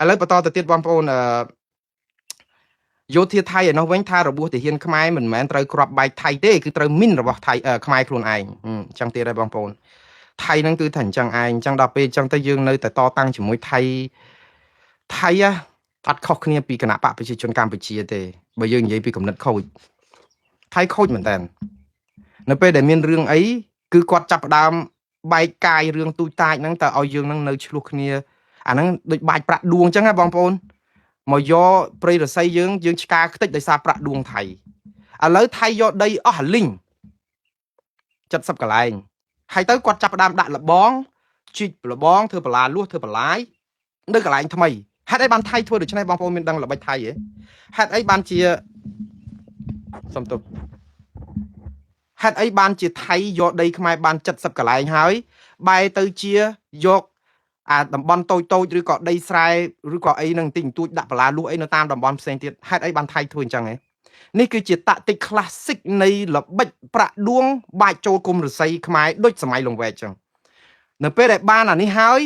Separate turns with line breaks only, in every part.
ឥឡូវបន្តទៅទៀតបងប្អូនអឺយោធាថៃឯនោះវិញថារបួសទាហានខ្មែរមិនមែនត្រូវគ្រាប់បែកថៃទេគឺត្រូវមីនរបស់ថៃខ្មែរខ្លួនឯងអញ្ចឹងទៀតហើយបងប្អូនថៃហ្នឹងគឺថាអញ្ចឹងឯងអញ្ចឹងដល់ពេលអញ្ចឹងទៅយើងនៅតែតតាំងជាមួយថៃថៃអត់ខុសគ្នាពីគណៈបកប្រជាជនកម្ពុជាទេបើយើងនិយាយពីគំនិតខូចថៃខូចមែនតើនៅពេលដែលមានរឿងអីគឺគាត់ចាប់ផ្ដើមបែកកាយរឿងទូចតាចហ្នឹងទៅឲ្យយើងហ្នឹងនៅឆ្លោះគ្នាអាហ្នឹងដូចបាច់ប្រាក់ដួងអញ្ចឹងណាបងប្អូនមកយកព្រៃរស័យយើងយើងឆ្កាខ្ទេចដោយសារប្រាក់ដួងថៃឥឡូវថៃយកដីអស់អាលីង70កន្លែងហើយទៅគាត់ចាប់ផ្ដើមដាក់លបងជីកលបងធ្វើបលាលួសធ្វើបលាយនៅកន្លែងថ្មីហេតុអីបានថៃធ្វើដូច្នេះបងប្អូនមានដឹងល្បិចថៃហ៎ហេតុអីបានជាសំទោសហេតុអីបានជាថៃយកដីខ្មែរបាន70កន្លែងហើយបែរទៅជាយកអាតំបន់តូចតូចឬក៏ដីស្រែឬក៏អីនឹងតិចបន្តួចដាក់បន្លាលួសអីនៅតាមតំបន់ផ្សេងទៀតហេតុអីបានថៃធ្វើអញ្ចឹងហ៎នេះគឺជាតាក់ទិក classic នៃល្បិចប្រាក់ដួងបាច់ចូលគុំរស័យខ្មែរដូចសម័យលង្វែកអញ្ចឹងនៅពេលដែលបានអានេះហើយ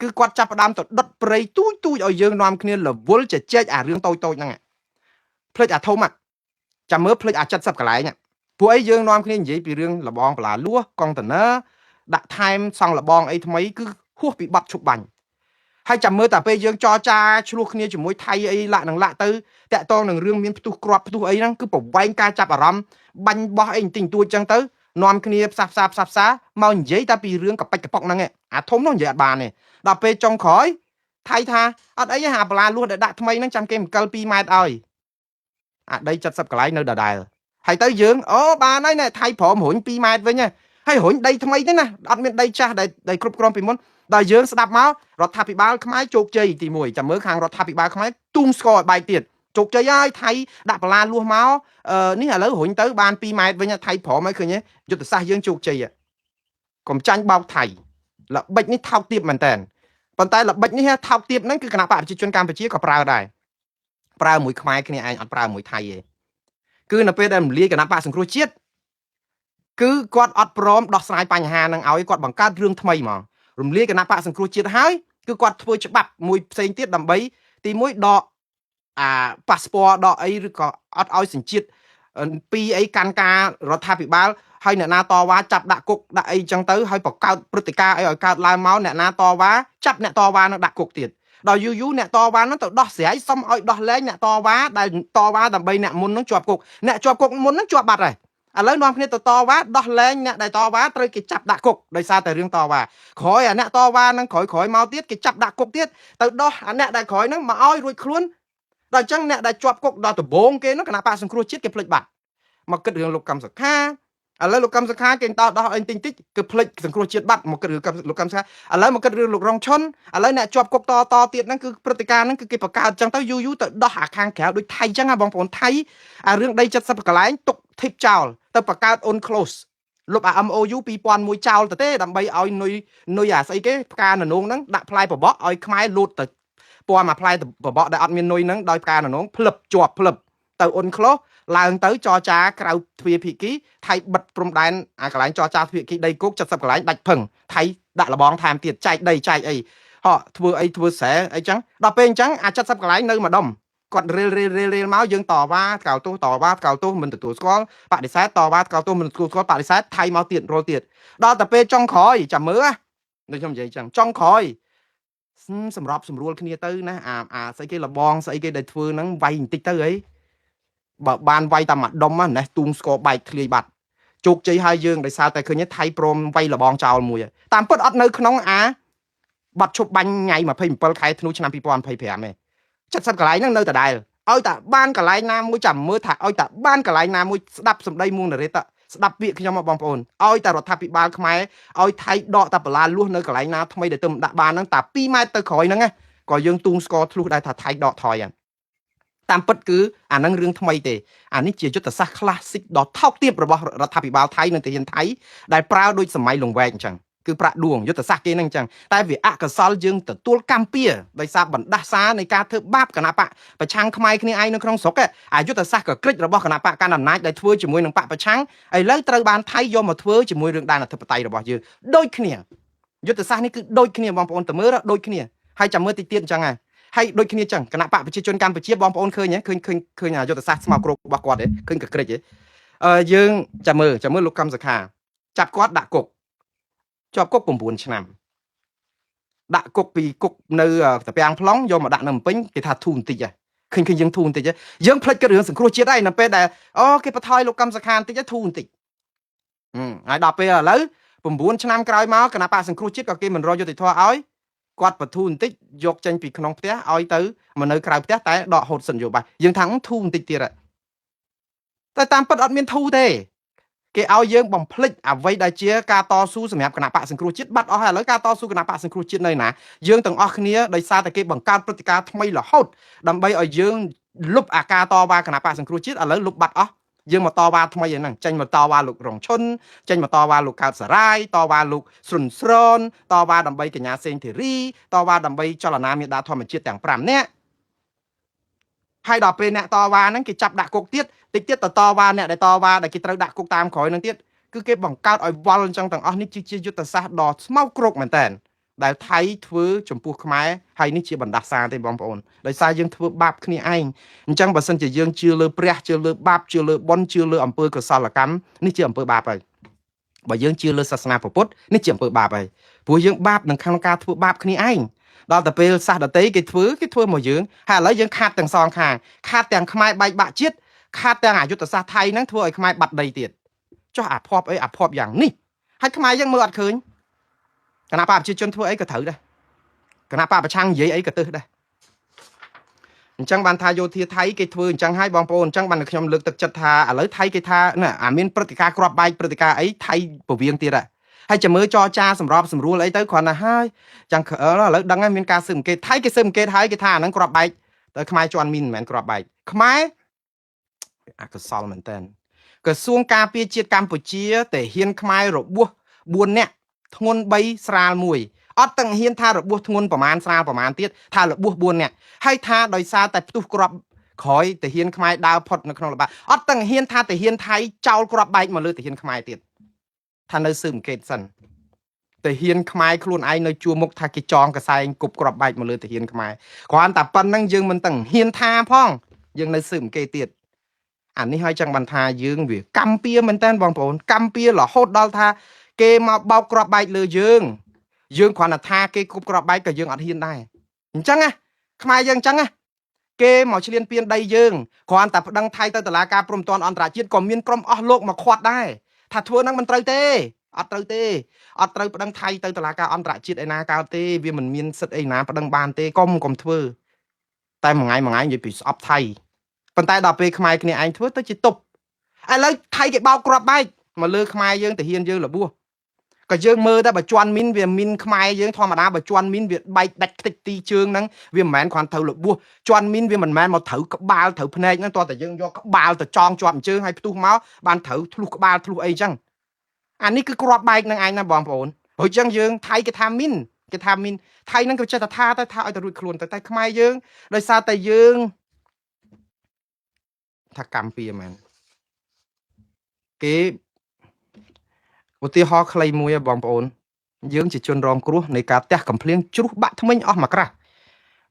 គឺគាត់ចាប់ផ្ដើមទៅដុតព្រៃទូចទូចឲ្យយើងនាំគ្នារវល់ជជែកអារឿងតូចតូចហ្នឹងភ្លេចអាធំចាំមើលភ្លេចអា70កន្លែងពួកអីយើងនាំគ្នានិយាយពីរឿងលបងបន្លាលួសកុងតឺន័រដាក់ថែមសង់លបងអីថ្មីគឺហួសពីបាត់ឈប់បាញ់ហើយចាំមើលតែពេលយើងចរចាឆ្លោះគ្នាជាមួយថៃអីលាក់នឹងលាក់ទៅតាក់តងនឹងរឿងមានផ្ទុះគ្រាប់ផ្ទុះអីហ្នឹងគឺប្រវែងការចាប់អារម្មណ៍បាញ់បោះអីបន្តិចបន្តួចចឹងទៅនាំគ្នាផ្សះផ្សាផ្សះផ្សាមកនិយាយតែពីរឿងកប៉ិចកប៉ុកហ្នឹងអាធំនោះនិយាយអត់បានទេដល់ពេលចុងក្រោយថៃថាអត់អីទេអាបន្លាលួសដែលដាក់ថ្មីហ្នឹងចាំគេមកកិល2ម៉ែត្រឲ្យអាដី70កន្លែងនៅដដែលហើយទៅយើងអូបានហើយណែថៃព្រមរុញ2ម៉ែត្រវិញហើយរុញដីថ្មីទេណាអត់មានដីចាស់ដែលគ្រប់គ្រងពីមុនដល់យើងស្ដាប់មករដ្ឋាភិបាលខ្មែរជោគជ័យទី1ចាំមើលខាងរដ្ឋាភិបាលខ្មែរទូងស្គរឲ្យបែកទៀតជោគជ័យហើយថៃដាក់បន្លាលួសមកនេះឥឡូវរុញទៅបាន2ម៉ែត្រវិញថៃព្រមហើយឃើញទេយុទ្ធសាស្ត្រយើងជោគជ័យកុំចាញ់បោកថៃល្បិចនេះថោកទាបមែនតើប៉ុន្តែល្បិចនេះថោកទាបហ្នឹងគឺគណៈបកប្រជាជនកម្ពុជាក៏ប្រើដែរប្រើមួយខ្មែរគ្នាឯងអត់ប្រើមួយថៃទេគឺនៅពេលដែលរំលាយគណៈបកសង្គ្រោះជាតិគឺគាត់អត់ព្រមដោះស្រាយបញ្ហានឹងឲ្យគាត់បង្កើតរឿងថ្មីហ្មងរំលាយគណៈបកសង្គ្រោះជាតិហើយគឺគាត់ធ្វើច្បាប់មួយផ្សេងទៀតដើម្បីទីមួយដកអាប៉ាសពតដកអីឬក៏អត់ឲ្យសញ្ជាតិពីអីកាន់ការរដ្ឋាភិបាលហើយអ្នកណាតវ៉ាចាប់ដាក់គុកដាក់អីចឹងទៅហើយបង្កើតព្រឹត្តិការណ៍អីឲ្យកើតឡើងមកអ្នកណាតវ៉ាចាប់អ្នកតវ៉ានឹងដាក់គុកទៀតដល់យូរយូរអ្នកតវ៉ាហ្នឹងទៅដោះស្រាយសុំឲ្យដោះលែងអ្នកតវ៉ាដែលតវ៉ាដើម្បីអ្នកមុនហ្នឹងជាប់គុកអ្នកជាប់គុកមុនហ្នឹងជាប់បាត់ហើយឥឡូវនាំគ្នាទៅតវ៉ាដោះលែងអ្នកដែលតវ៉ាត្រូវគេចាប់ដាក់គុកដោយសារតែរឿងតវ៉ាក្រោយអាអ្នកតវ៉ាហ្នឹងក្រោយក្រោយមកទៀតគេចាប់ដាក់គុកទៀតទៅដោះអាអ្នកដែលក្រោយហ្នឹងមកឲ្យរួចខ្លួនដល់អញ្ចឹងអ្នកដែលជាប់គុកដល់ដំបូងគេហ្នឹងគណៈបកសង្គ្រោះជាតិគេភ្លេចបាត់មកគិតរឿងលោកកឹមសុខាឥឡូវលោកកឹមសុខាគេតដោះអីតិចតិចគឺភ្លេចសង្គ្រោះជាតិបាត់មកគិតរឿងលោកកឹមសុខាឥឡូវមកគិតរឿងលោករងឈុនឥឡូវអ្នកជាប់គុកតតទៀតហ្នឹងគឺព្រឹត្តិការណ៍ហ្នឹងគឺគេបង្កើតអញ្ចឹងទៅយូរយូរទៅដោះអាខាងក្រៅដូចថៃអញ្ចឹងណាបងប្អូនថៃអារឿងដី70កន្លែងទុកធីបចោលទៅបង្កើត UNCLOS លុបអា MOU 2001ចោលទៅទេដើម្បីឲ្យនុយនុយអាស្អីគេផ្កាននងហ្នឹងដាក់ផ្លែបបកឲ្យខ្មែរលូតទៅពណ៌មួយផ្លែបបកដែលអត់មាននុយហ្នឹងដោយផ្កាននងភ្លឹបជាប់ភ្លឹបទៅ UNCLOS ឡើងទៅចរចាក្រៅទ្វារភាគីថៃបិទព្រំដែនអាកន្លែងចរចាទ្វារភាគីដីគោក70កន្លែងដាច់ផឹងថៃដាក់លបងថែមទៀតចែកដីចែកអីហក់ធ្វើអីធ្វើស្រែអីចឹងដល់ពេលអញ្ចឹងអា70កន្លែងនៅម្ដុំគាត់រៀលរៀលរៀលរៀលមកយើងតវ៉ាថ្កោលទោសតវ៉ាថ្កោលទោសមិនទទួលស្គាល់បដិសេធតវ៉ាថ្កោលទោសមិនទទួលស្គាល់បដិសេធថៃមកទៀតរលទៀតដល់តែពេលចុងក្រោយចាំមើលណាដូចខ្ញុំនិយាយចឹងចុងក្រោយសម្របសម្រួលគ្នាទៅណាអាអាស្អីគេលបងស្អីគេដែលធ្វើហ្នឹងវាយបន្តិចទៅអីបើបានវាយតែមួយដុំណាទូងស្គរបែកធ្លាយបាត់ជោគជ័យហើយយើងដោយសារតែឃើញថៃព្រមវាយលបងចោលមួយតាមពិតអត់នៅក្នុងអាបាត់ឈប់បាញ់ថ្ងៃ27ខែធ្នូឆ្នាំ2025ទេ70កន្លែងហ្នឹងនៅដដែលឲ្យតែបានកន្លែងណាមួយចាំមើលថាឲ្យតែបានកន្លែងណាមួយស្ដាប់សម្ដីមួងនរេតស្ដាប់ពាក្យខ្ញុំមកបងប្អូនឲ្យតែរដ្ឋាភិបាលខ្មែរឲ្យថៃដកតែបលាលួសនៅកន្លែងណាថ្មីដែលទៅដាក់បានហ្នឹងតែ2ម៉ែត្រទៅក្រោយហ្នឹងក៏យើងទូងស្គរធ្លុះដែរថាថៃដកថយហ្នឹងតាមពិតគឺអានឹងរឿងថ្មីទេអានេះជាយុទ្ធសាស្ត្រ classic ដ៏ថោកទាបរបស់រដ្ឋាភិបាលថៃនិងទាហានថៃដែលប្រើដូចសម័យលង្វែកអញ្ចឹងគឺប្រាក់ដួងយុទ្ធសាស្ត្រគេនឹងអញ្ចឹងតែវាអកុសលយើងទទួលកម្មពៀដោយសារបណ្ដាសានៃការធ្វើបាបគណៈបកប្រឆាំងខ្មែរគ្នាឯងនៅក្នុងស្រុកអាយុទ្ធសាស្ត្រក៏ក្រិចរបស់គណៈបកកណ្ដាលអំណាចដែលធ្វើជាមួយនឹងបកប្រឆាំងឥឡូវត្រូវបានថៃយកមកធ្វើជាមួយរឿងដែនអធិបតេយ្យរបស់យើងដូចគ្នាយុទ្ធសាស្ត្រនេះគឺដូចគ្នាបងប្អូនតើមើលដូចគ្នាហើយចាំមើលតិចទៀតអញ្ចឹងហើយ ហើយដូចគ្នាចឹងគណៈបកប្រជាជនកម្ពុជាបងប្អូនឃើញហ៎ឃើញឃើញឃើញអាយុទ្ធសាស្ត្រស្មោកគ្រោករបស់គាត់ទេឃើញកក្រិចទេអឺយើងចាំមើលចាំមើលលោកកឹមសុខាចាប់គាត់ដាក់គុកជាប់គុក9ឆ្នាំដាក់គុកពីគុកនៅតាពាំងប្លង់យកមកដាក់នៅភ្នំពេញគេថាធូរបន្តិចហ៎ឃើញឃើញយើងធូរបន្តិចហ៎យើងភ្លេចគិតរឿងសង្គ្រោះជាតិហើយនៅពេលដែលអូគេបន្ថយលោកកឹមសុខាបន្តិចធូរបន្តិចហើយដល់ពេលឥឡូវ9ឆ្នាំក្រោយមកគណៈបកសង្គ្រោះជាតិក៏គេមិនរកយុត្តិធម៌ឲ្យគាត់បធូរបន្តិចយកចេញពីក្នុងផ្ទះឲ្យទៅមកនៅក្រៅផ្ទះតែដកហូតសិនយោបាយយើងថាធូរបន្តិចទៀតតែតាមពិតអត់មានធូរទេគេឲ្យយើងបំភ្លេចអ្វីដែលជាការតស៊ូសម្រាប់គណៈបកសង្គ្រោះជាតិបាត់អស់ហើយឥឡូវការតស៊ូគណៈបកសង្គ្រោះជាតិនៅណាយើងទាំងអស់គ្នាដោយសារតែគេបង្កើតព្រឹត្តិការណ៍ថ្មីរហូតដើម្បីឲ្យយើងលុបអាការតវ៉ាគណៈបកសង្គ្រោះជាតិឥឡូវលុបបាត់អស់យើងមកតវ៉ាថ្មីហ្នឹងចេញមកតវ៉ាលោករងឈុនចេញមកតវ៉ាលោកកើតសារាយតវ៉ាលោកស្រុនស្រនតវ៉ាដើម្បីកញ្ញាសេងធីរីតវ៉ាដើម្បីចលនាមេដាធម្មជាតិទាំង5នាក់ហើយដល់ពេលអ្នកតវ៉ាហ្នឹងគេចាប់ដាក់គុកទៀតតិចទៀតទៅតវ៉ាអ្នកដែលតវ៉ាដែលគេត្រូវដាក់គុកតាមក្រោយហ្នឹងទៀតគឺគេបង្កើតឲ្យវល់អញ្ចឹងទាំងអស់នេះជាយុទ្ធសាស្ត្រដ៏ស្មោកគ្រោកមែនតើដែលថៃធ្វើចំពោះខ្មែរហើយនេះជាបណ្ដាសាទេបងប្អូនដោយសារយើងធ្វើបាបគ្នាឯងអញ្ចឹងបើសិនជាយើងជឿលើព្រះជឿលើបាបជឿលើបុណ្យជឿលើអំពើកុសលកម្មនេះជាអំពើបាបហើយបើយើងជឿលើសាសនាពុទ្ធនេះជាអំពើបាបហើយព្រោះយើងបាបនឹងក្នុងការធ្វើបាបគ្នាឯងដល់តែពេលសាសដតីគេធ្វើគេធ្វើមកយើងហើយឥឡូវយើងខាតទាំងសងខាងខាតទាំងខ្មែរបែកបាក់ជាតិខាតទាំងអយុទ្ធសាស្ត្រថៃហ្នឹងធ្វើឲ្យខ្មែរបាត់ដីទៀតចុះអាភ័ព្វអីអាភ័ព្វយ៉ាងនេះហើយខ្មែរយើងមើលអត់ឃើញគណៈបកប្រជាជនធ្វើអីក៏ត្រូវដែរគណៈបកប្រឆាំងនិយាយអីក៏ទើសដែរអញ្ចឹងបានថាយោធាថៃគេធ្វើអញ្ចឹងហើយបងប្អូនអញ្ចឹងបានខ្ញុំលើកទឹកចិត្តថាឥឡូវថៃគេថាណាអាមានព្រឹត្តិការណ៍គ្រាប់បែកព្រឹត្តិការណ៍អីថៃពវៀងទៀតហ่ะហើយចាំមើលចរចាសម្របសម្រួលអីទៅគ្រាន់តែហើយចឹងឥឡូវដឹងហើយមានការស៊ើបអង្កេតថៃគេស៊ើបអង្កេតហើយគេថាអាហ្នឹងគ្រាប់បែកទៅខ្មែរជន់មីនមិនមែនគ្រាប់បែកខ្មែរអកុសលមែនតើក្រសួងការពារជាតិកម្ពុជាតែហ៊ានខ្មែររបួស4នាក់ធ្ងន់3ស្រាល1អត់ទាំងហ៊ានថារបួសធ្ងន់ប្រមាណស្រាលប្រមាណទៀតថារបួស4នាក់ហើយថាដោយសារតែផ្ទុះគ្រាប់ក្រោយទាហានខ្មែរដើរផុតនៅក្នុងល្បាតអត់ទាំងហ៊ានថាទាហានថៃចោលគ្រាប់បែកមកលើទាហានខ្មែរទៀតថានៅស៊ើបអង្កេតសិនទាហានខ្មែរខ្លួនឯងនៅជួរមុខថាគេចងកសែងគប់គ្រាប់បែកមកលើទាហានខ្មែរគ្រាន់តែប៉ុណ្្នឹងយើងមិនទាំងហ៊ានថាផងយើងនៅស៊ើបអង្កេតទៀតអានេះហើយចង់បានថាយើងវាកម្មពៀមែនតើបងប្អូនកម្មពៀរហូតដល់ថាគេមកបោកគ្រាប់បែកលើយើងយើងគ្រាន់តែថាគេគប់គ្រាប់បែកក៏យើងអត់ហ៊ានដែរអញ្ចឹងណាខ្មែរយើងអញ្ចឹងណាគេមកឈ្លានពានដីយើងគ្រាន់តែប្តឹងថៃទៅតុលាការព្រំប្រទានអន្តរជាតិក៏មានក្រុមអស់លោកមកខាត់ដែរថាធ្វើហ្នឹងមិនត្រូវទេអត់ត្រូវទេអត់ត្រូវប្តឹងថៃទៅតុលាការអន្តរជាតិឯណាកើតទេវាមិនមានសិទ្ធិអីណាប្តឹងបានទេកុំកុំធ្វើតែមួយថ្ងៃមួយថ្ងៃនិយាយពីស្អប់ថៃប៉ុន្តែដល់ពេលខ្មែរគ្នាឯងធ្វើទៅជាទប់ឥឡូវថៃគេបោកគ្រាប់បែកមកលើខ្មែរយើងទាហានយើងរបួសក៏យើងមើលតែបើជន់មីនវាមីនខ្មែរយើងធម្មតាបើជន់មីនវាបែកដាច់ខ្ទេចទីជើងហ្នឹងវាមិនមែនគ្រាន់ត្រូវរបួសជន់មីនវាមិនមែនមកត្រូវក្បាលត្រូវភ្នែកហ្នឹងតោះតែយើងយកក្បាលទៅចងជាប់ជើងហើយផ្ទុះមកបានត្រូវធ្លុះក្បាលធ្លុះអីចឹងអានេះគឺគ្រាប់បែកនឹងឯងណាបងប្អូនព្រោះចឹងយើងថៃគេថាមីនគេថាមីនថៃហ្នឹងក៏ចេះតែថាទៅថាឲ្យតែរួចខ្លួនទៅតែខ្មែរយើងដោយសារតែយើងថាកម្មពៀមែនគេឧទាហរណ៍ខ្លីមួយបងប្អូនយើងជាជនរងគ្រោះនៃការទះកំភ្លៀងជ្រុះបាក់ថ្មិញអស់មកក្រាស់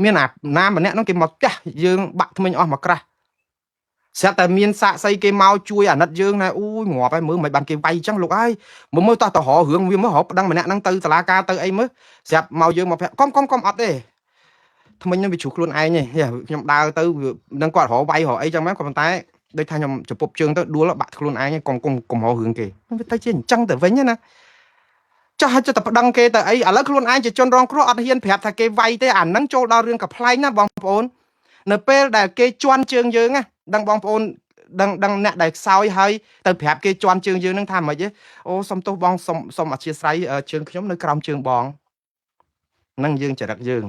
មានអាណាម្នាក់នោះគេមកទះយើងបាក់ថ្មិញអស់មកក្រាស់ស្រាប់តែមានសាកសីគេមកជួយអាណិតយើងណាអូយងាប់ហើយមើលមិនបានគេវាយចឹងលោកអើយមើលមើលតោះទៅរករឿងវាមើលរកប្តឹងម្នាក់ហ្នឹងទៅសាលាការទៅអីមើលស្រាប់មកយើងមកប្រាប់កុំកុំកុំអត់ទេថ្មិញហ្នឹងវាជ្រុះខ្លួនឯងទេខ្ញុំដើរទៅនឹងគាត់រកវាយរកអីចឹងមែនក៏ប៉ុន្តែដូចថាខ្ញុំជពប់ជើងទៅដួលបាក់ខ្លួនឯងកុំកុំកុំរករឿងគេវាទៅជាអញ្ចឹងទៅវិញណាចុះឲ្យចិត្តតែប្តឹងគេទៅអីឥឡូវខ្លួនឯងជាជនរងគ្រោះអត់ហ៊ានប្រាប់ថាគេវាយទេអាហ្នឹងចូលដល់រឿងកំប្លែងណាបងប្អូននៅពេលដែលគេជន់ជើងយើងណាដឹងបងប្អូនដឹងដឹងអ្នកដែលខ្សោយហើយទៅប្រាប់គេជន់ជើងយើងហ្នឹងថាម៉េចទេអូសុំទោសបងសុំសុំអធិស្ឋានជើងខ្ញុំនៅក្រោមជើងបងហ្នឹងយើងចរិតយើង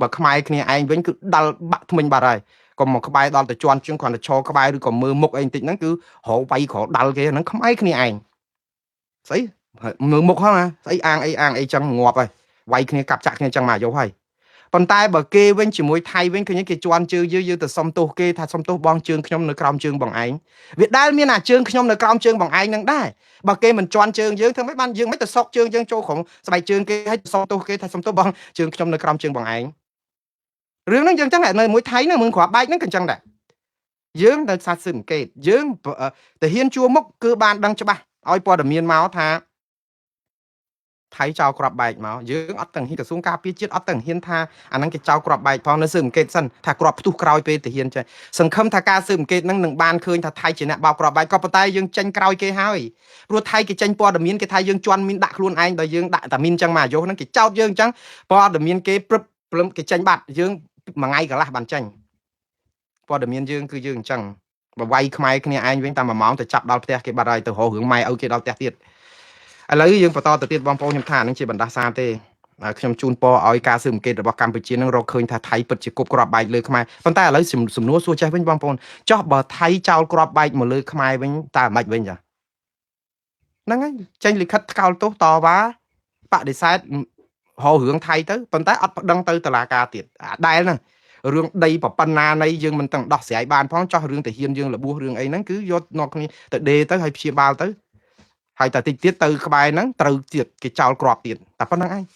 បើខ្មែរគ្នាឯងវិញគឺដាល់បាក់ថ្មិញបាត់ហើយកុំមកក្បែរដល់ទៅជន់ជើងគ្រាន់តែឈរក្បែរឬក៏មើលមុខអីបន្តិចហ្នឹងគឺរកវាយក្រដាល់គេហ្នឹងខ្មែរគ្នាឯងស្អីមើលមុខហ្នឹងណាស្អីអាងអីអាងអីចឹងងាប់ហើយវាយគ្នាកាប់ចាក់គ្នាចឹងមកយកហើយប៉ុន្តែបើគេវិញជាមួយថៃវិញឃើញគេជន់ជើងយើងយើងទៅសុំទោសគេថាសុំទោសបងជើងខ្ញុំនៅក្រោមជើងបងឯងវាដែលមានអាជើងខ្ញុំនៅក្រោមជើងបងឯងនឹងដែរបើគេមិនជន់ជើងយើងធ្វើម៉េចបានយើងមិនទៅសក់ជើងយើងចូលក្រុមស្បែកជើងគេហើយសុំទោសគេថាសុំទោសបងជើងខ្ញុំនៅក្រោមជើងបងឯង រឿងហ្នឹងយើងចឹងនៅមួយថៃហ្នឹងមើលគ្រាប់បែកហ្នឹងក៏ចឹងដែរយើងនៅសាស៊ើបអង្កេតយើងទាហានជួរមុខគឺបានដឹងច្បាស់ឲ្យព័ត៌មានមកថាថៃចោលគ្រាប់បែកមកយើងអត់ទាំងហ៊ានក្រសួងការពារជាតិអត់ទាំងហ៊ានថាអាហ្នឹងគេចោលគ្រាប់បែកផងនៅស៊ើបអង្កេតសិនថាគ្រាប់ផ្ទុះក្រោយពេលទាហានចេះសង្ឃឹមថាការស៊ើបអង្កេតហ្នឹងនឹងបានឃើញថាថៃជាអ្នកបោកគ្រាប់បែកក៏ប៉ុន្តែយើងចេញក្រោយគេហើយព្រោះថៃគេចេញព័ត៌មានគេថាយើងជន់មីនដាក់ខ្លួនឯងដល់យើងដាក់តាមីនចឹងមកអាយុហ្នឹងគេចោទយើងចឹងព័ត៌មានគេព្រឹបព្រឹមគេចេញបាត់យើងមួយថ្ងៃកន្លះបានចេញព័ត៌មានយើងគឺយើងអញ្ចឹងបើវាយខ្មែរគ្នាឯងវិញតាម1ម៉ោងទៅចាប់ដល់ផ្ទះគេបាត់ហើយទៅរករឿងម៉ែឪគេដល់ផ្ទះទៀតឥឡូវយើងបន្តទៅទៀតបងប្អូនខ្ញុំថានឹងជាបណ្ដាសាទេខ្ញុំជូនពរឲ្យការស៊ើបអង្កេតរបស់កម្ពុជានឹងរកឃើញថាថៃពិតជាគប់គ្រាប់បែកលើខ្មែរប៉ុន្តែឥឡូវសំណួរសួរចេះវិញបងប្អូនចោះបើថៃចោលគ្រាប់បែកមកលើខ្មែរវិញតើមិនវិញចាហ្នឹងហើយចេញលិខិតថ្កោលទោសតវ៉ាបដិសេធហៅរឿងថៃទៅប៉ុន្តែអត់ប្តឹងទៅតុលាការទៀតអាដែលហ្នឹងរឿងដីប្រប៉ុណ្ណានៃយើងមិនទាំងដោះស្រាយបានផងចោះរឿងទាហានយើងរបួសរឿងអីហ្នឹងគឺយកនាំគ្នាទៅដេទៅហើយព្យាបាលទៅហើយតែតិចទៀតទៅក្បែរហ្នឹងត្រូវទៀតគេចោលគ្រាប់ទៀតតែប៉ុណ្្នឹងឯង។